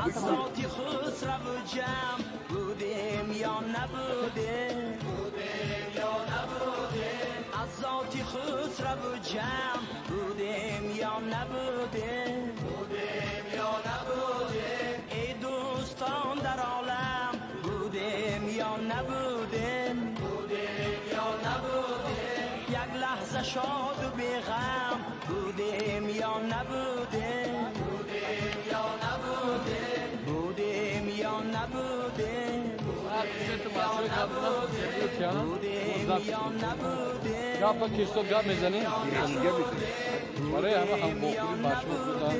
از ذات خسرو و جم بودیم یا نبودیم، بودیم یا نبودیم، از ذات خسرو و جم بودیم یا نبودیم، بودیم یا نبودیم، ای دوستان در عالم بودیم یا نبودیم، بودیم یا نبودیم، یک لحظه شاد و بیغم بودیم یا نبودیم، بودیم یا نبودیم، بودیم یا نبودیم، بودیم یا نبودیم. گپ کیستو گپ میزنی؟ برای همه هم بخوری مشهور بودن.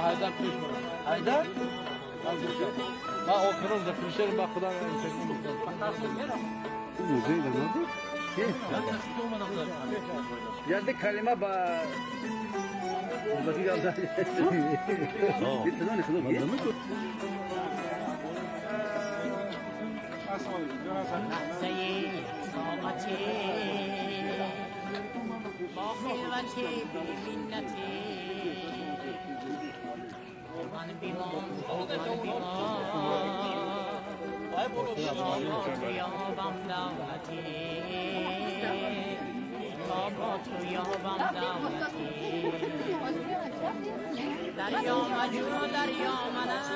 حیدر پیش برو. حیدر؟ من آخرون زفرشر من خودم انتخاب میکنم. یعنی کلمه با لحظه ساعتی با خلوت بی منتی من بیمان من بیمان با تو یابم دولتی با تو یابم دولتی دریا مجو دریا منم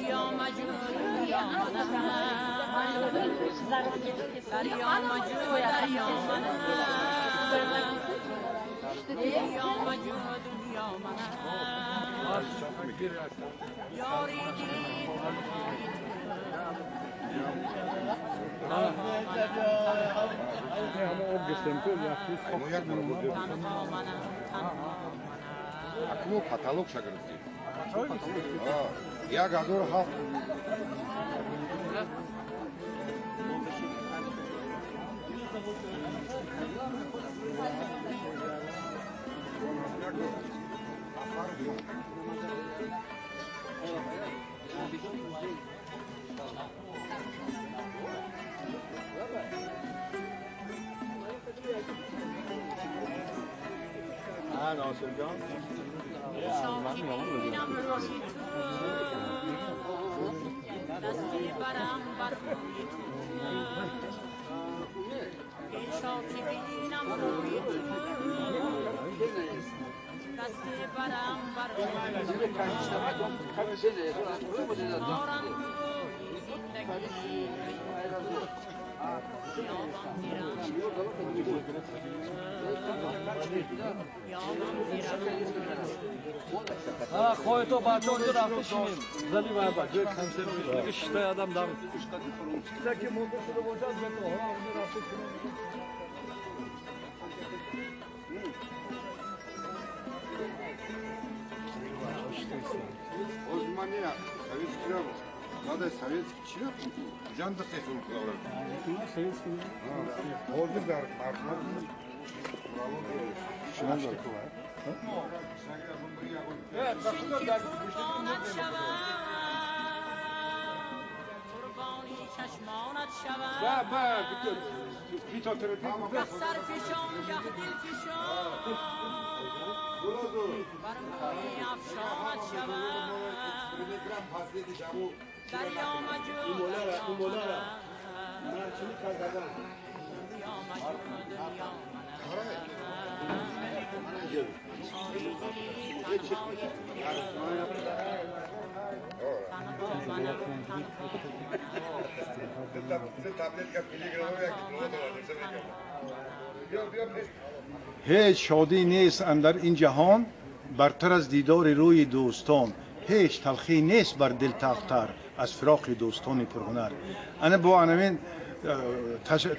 یا مجو دریا منم دریا مجو دریا منم یا مجو دنیا منم یاری دید Акну каталог шагирди. Як ҳазору ҳафт. ناصر جان دستی برم بر روی تو پیشا که بینم روی تو دستی برم بر روی تو دارم روی زندگی خواهی تو بچه اونجا رفته شینیم زنی باید جای کنسرت میشه شیشتای آدم دم که مونده شده باشد به تو ها اونجا رفته شینیم. Надо советский чирак, жанда сесул кулавар. Советский. Ҳозир дар мардум قربانی چشمانت شوم سر فشان گه دل فشان بر موی افشانت شوم دریا مجو دریا مجو دریا ҳеҷ шодӣ нест андар ин ҷаҳон бартар аз дидори рӯи дӯстон, ҳеҷ талхӣ нест бар дил тахтар аз фироқи дӯстони пурҳунар. Ана бо анамин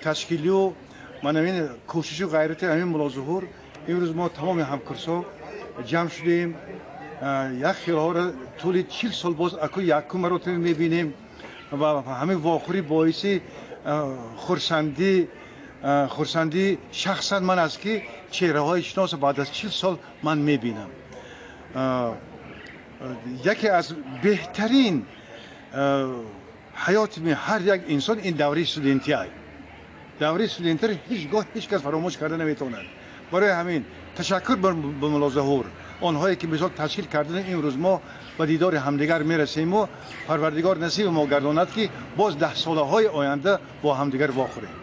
ташкилию манамин кӯшишу ғайрати ҳамин Муллозуҳур Имрӯз мо тамоми ҳамкурсҳо ҷамъ шудем. Як хелҳоро тӯли 40 сол боз аку якум маротиба мебинем ва ҳамин вохӯрӣ боиси хурсандӣ шахсан ман аст, ки чеҳраҳои шиносо баъд аз 40 сол ман мебинам. Яке аз беҳтарин ҳаёти ҳар як инсон ин давраи студентиай. Давраи студентиро ҳеҷ гоҳ ҳеҷ кас фаромӯш карда наметавонад. Барои ҳамин ташаккур ба мулло Зуҳур, онҳое ки мисол ташкил кардани имрӯз мо ба дидори ҳамдигар мерасему Парвардигор насиби мо гардонад, ки боз даҳсолаҳои оянда бо ҳамдигар вохӯрем.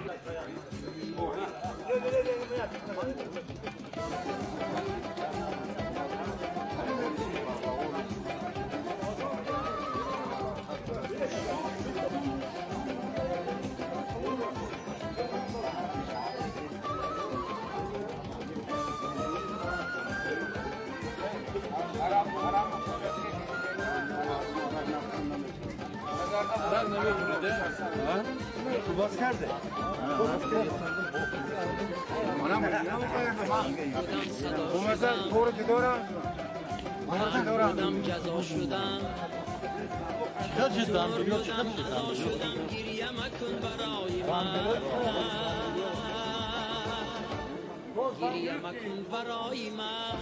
گریه مکن برای من،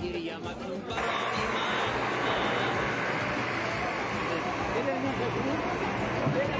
گریه مکن برای من، گریه مکن برای من.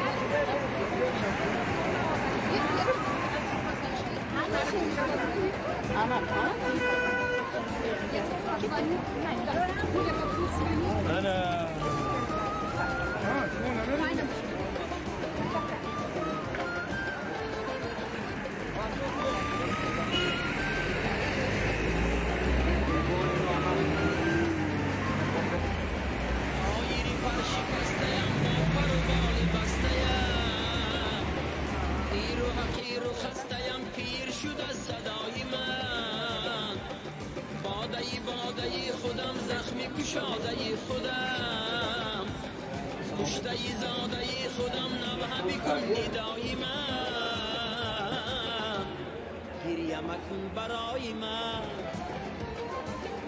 گریه مکن برای من،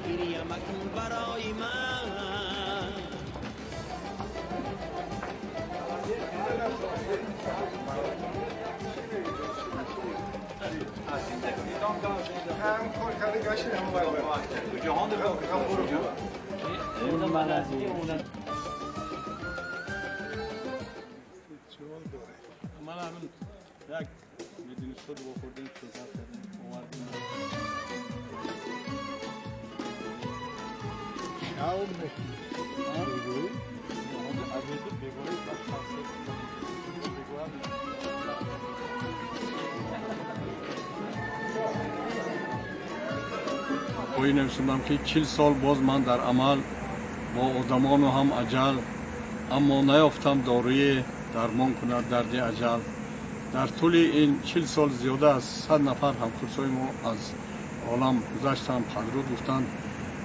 گریه مکن برای من. من همین یک میدونستاد با خوردیم صحبت کردیم اومدیم. Ои нависондам, ки 40 сол боз ман дар амал бо одамону ҳам аҷал, аммо наёфтам доруе дармон кунад дарди аҷал. Дар тӯли ин 40 сол зиёда аз 100 нафар ҳамкурсҳои мо аз олам гузаштанд, падруд гуфтанд.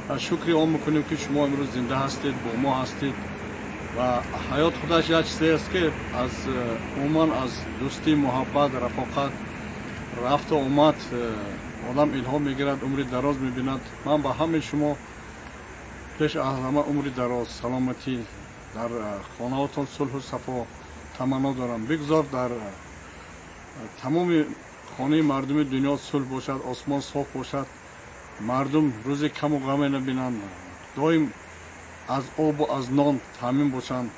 Ва шукри он мекунем, ки шумо имрӯз зинда ҳастед, бо мо ҳастед ва ҳаёт худаш як чизе аст, ки аз умуман аз дӯстӣ, муҳаббат, рафоқат, рафту омад одам илҳом мегирад, умри дароз мебинад. Ман ба ҳамаи шумо пеш аз ҳама умри дароз, саломатӣ, дар хонаҳотон сулҳу сафо таманно дорам. Бигзор дар тамоми хонаи мардуми дунё сулҳ бошад, осмон соф бошад, мардум рӯзи каму ғаме набинанд, доим аз обу аз нон таъмин бошанд.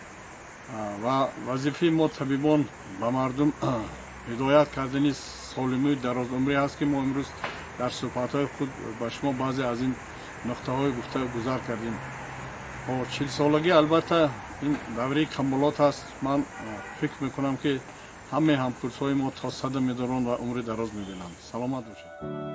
Ва вазифаи мо табибон ба мардум ҳидоят кардани солимию дарозумрӣ ҳаст, ки мо имрӯз дар суҳбатҳои худ ба шумо баъзе аз ин нуқтаҳои гуфта гузар кардем. 40-солагӣ албатта ин давраи камолот аст. Ман фикр мекунам, ки ҳамаи ҳамкурсҳои мо то сада медоранд ва умри дароз мебинанд. Саломат бошед.